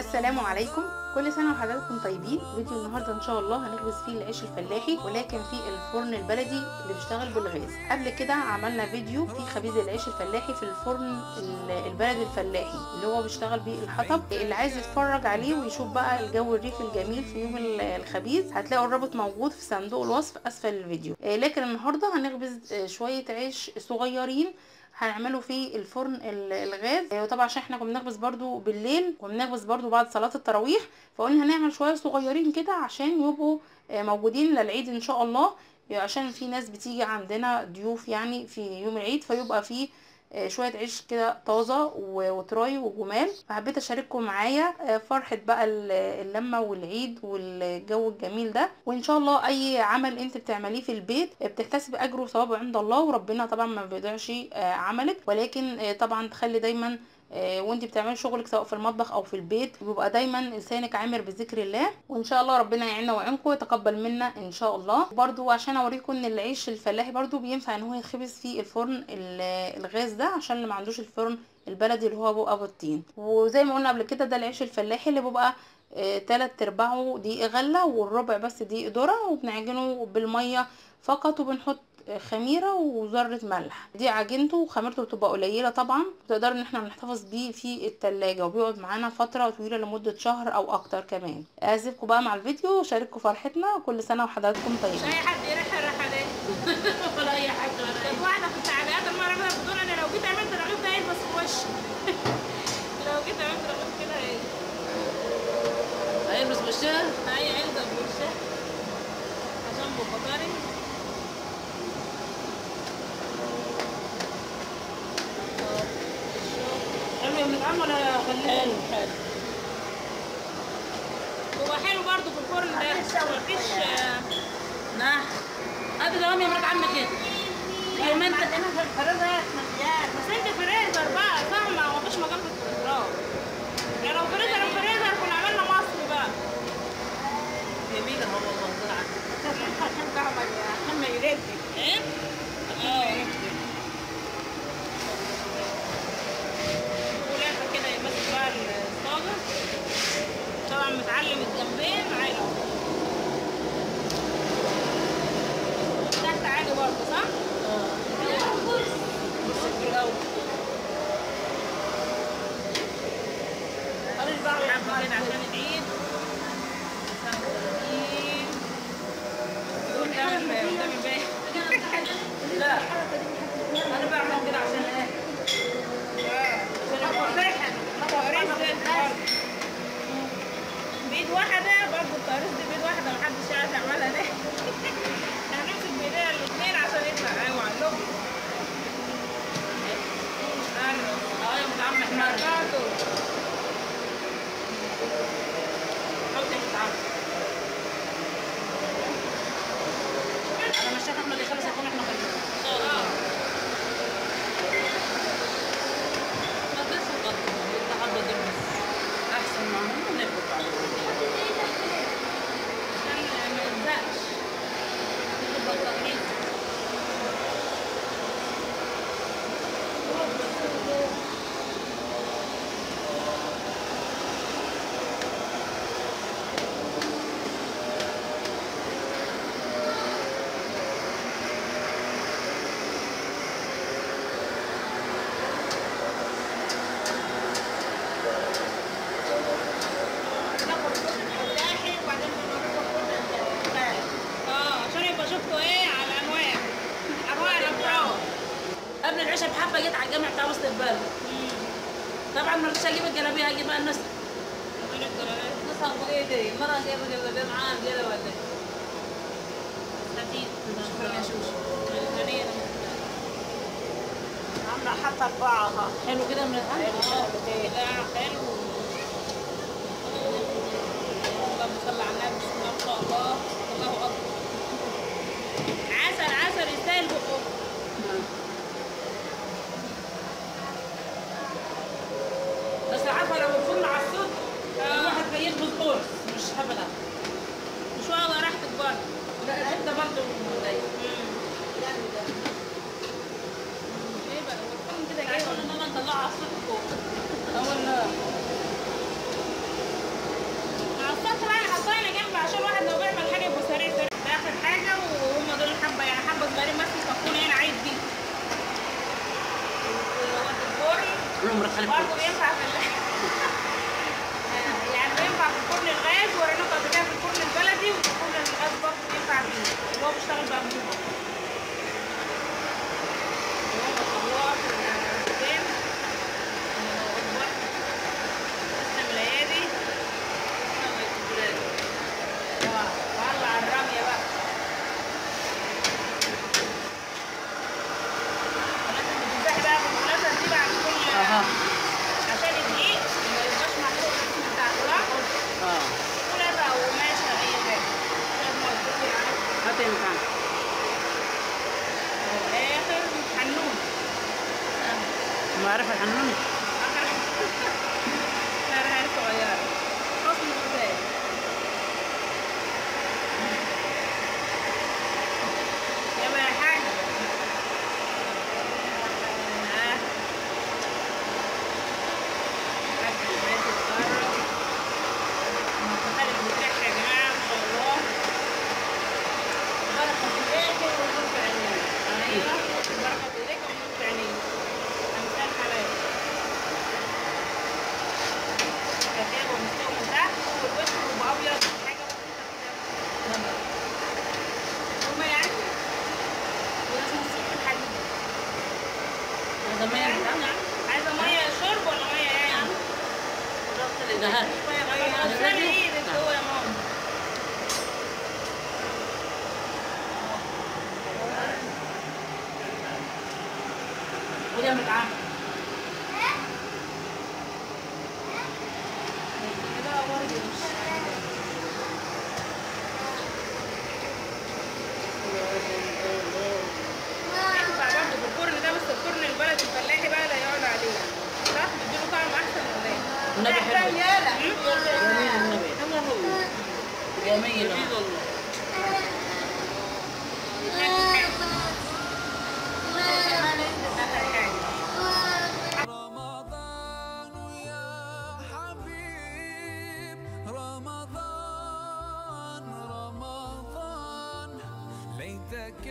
السلام عليكم، كل سنة وحضراتكم طيبين. فيديو النهارده ان شاء الله هنخبز فيه العيش الفلاحي، ولكن في الفرن البلدي اللي بيشتغل بالغاز. قبل كده عملنا فيديو في خبيز العيش الفلاحي في الفرن البلدي الفلاحي اللي هو بيشتغل بالحطب. اللي عايز يتفرج عليه ويشوف بقى الجو الريفي الجميل في يوم الخبيز هتلاقوا الرابط موجود في صندوق الوصف اسفل الفيديو. لكن النهارده هنخبز شوية عيش صغيرين هنعمله في الفرن الغاز. وطبعا عشان احنا كنا بنخبز برده بالليل وبنخبز برده بعد صلاة التراويح، فقلنا هنعمل شوية صغيرين كده عشان يبقوا موجودين للعيد ان شاء الله، عشان في ناس بتيجي عندنا ضيوف يعني في يوم العيد، فيبقى في شوية عيش كده طازة وطراي وجمال. فحبيت اشارككم معايا فرحه بقى اللمة والعيد والجو الجميل ده. وان شاء الله اي عمل انت بتعمليه في البيت بتحتسب اجره وثوابه عند الله، وربنا طبعا ما بيضيعش عملك، ولكن طبعا تخلي دايما وانت بتعملي شغلك سواء في المطبخ او في البيت بيبقى دايما لسانك عامر بذكر الله. وان شاء الله ربنا يعيننا ويعينكم ويتقبل منا ان شاء الله. برضو عشان اوريكم ان العيش الفلاحي برضو بينفع ان هو يتخبز في الفرن الغاز ده، عشان اللي ما عندوش الفرن البلدي اللي هو بيبقى بالطين. وزي ما قلنا قبل كده ده العيش الفلاحي اللي بيبقى 3/4 دقيق غله والربع بس دقيق ذره، وبنعجنه بالمية فقط، وبنحط خميره وذره ملح. دي عجينته وخميرته بتبقى قليله طبعا، بتقدر ان احنا نحتفظ بيه في التلاجة وبيقعد معانا فترة طويلة لمدة شهر او اكتر كمان. اسيبكم بقى مع الفيديو وشارككم فرحتنا. كل سنة وحضراتكم طيبين. مش اي حد يريح الريحة دي ولا اي حد ولا اي واحدة في التعليقات المرة اللي فاتت بتقول انا لو جيت عملت رغيف ده هيلبس في وشي. لو جيت عملت رغيف كده هيلبس وشها، هيلبس وشها عشان بخاطري. حلو يا ابن ولا خليه؟ حلو حلو، هو حلو برضه في الفرن ده، مفيش. نعم هات دوام يا مرات عمك كده. يا ما انت انا في الفريزر مليان، بس انت فريزر بقى فاهمه، ومفيش مكان في الفريزرات. يعني لو فريزر فريزر كنا عملنا مصر بقى. جميلة هو والله عشان تعمل عشان ما يردش. ايه؟ اه كده يمسك بقى الصاجة، طبعا متعلم الجنبين عالي تحت عالي برضه صح؟ اه بص في الاول حبة كده عشان العيد. قدام الباب. لا انا بعمل كده عشان ايه؟ بإيد واحدة برضه التقريص دي بإيد واحدة محدش يعرف يعملها ليه. هنمسك بإيدينا الاتنين عشان يطلع. أيوة على اه يا متعم احمر. حط يا متعم. أنا مش شايفة أحمد يخلص يكون احنا خلصنا إن شاء الله. احسن ما هم ناكل بعد عشان ما يلزقش. تبقى التقريص. قبل العشاء بحبه جيت على الجامع بتاع وسط البلد. طبعا ما رضيتش اجيب الجلابية، هجيب بقى النسخة. نسخه ايه دي؟ المرة جايبه جلابية معاها رجاله ولا ايه؟ شكرا يا شوشو. عامله حتى 4 اهو. حلو كده من الحلو؟ لا حلو. اللهم صل على النبي، بسم الله ما شاء الله، الله اكبر. عسل عسل يستاهل بقه. بس عارفه لو الفرن على الصوت الواحد بيخبز قرص مش حبلة. مش واخده راحتك برضه. لا الحتة برضه مضايقه. ايه بقى والفرن كده جاي ماما نطلعها على الصوت فوق. اه والله. قول لهم مرات خالك برضه بينفع في يعني بينفع في فرن الغاز، وريناكم قبل كده في الفرن البلدي، وفي فرن الغاز برضه بينفع فيه اللي هو بيشتغل بأنبوبة. ما شاء الله في القدام. الله أكبر. تسلم الأيادي. طلع الرمية بقى. لازم بتمسحي بقى بالمناسبة دي بعد كل عشان الدقيق ما يبقاش محروق بس من تحت، صح؟ كولر أو قماشة أو أي حاجة. هاتي مكان. آخر حنون. ما عارفة الحنون؟ آخر حاجة صغيرة. حسن الختام. يلا يا حاج. حاج ماشي اتفرج. المسخرة بتريح يا جماعة ما شاء الله. بركة في ايديك والنور في عينيك. ايوه بركة في ايديك والنور في عينيك. أمثال حبايب. كتاب ومستوي من تحت والوش بيبقى أبيض، حاجة بسيطة كده. هما يعني ولازم السيخ الحديد. عايزة مية؟ عايزة مية شرب ولا مية يعني؟ ده غسلي ايدك جوه يا ماما. خدي يا متعامل. كده برضه ينفع برضه في الفرن ده، بس الفرن البلدي الفلاحي بقى لا يعلى عليه، صح؟ بيديله طعم احسن ولا ايه؟ النبي حلو. جميل النبي. جميل والله. رمضان يا حبيب، رمضان رمضان، ليتك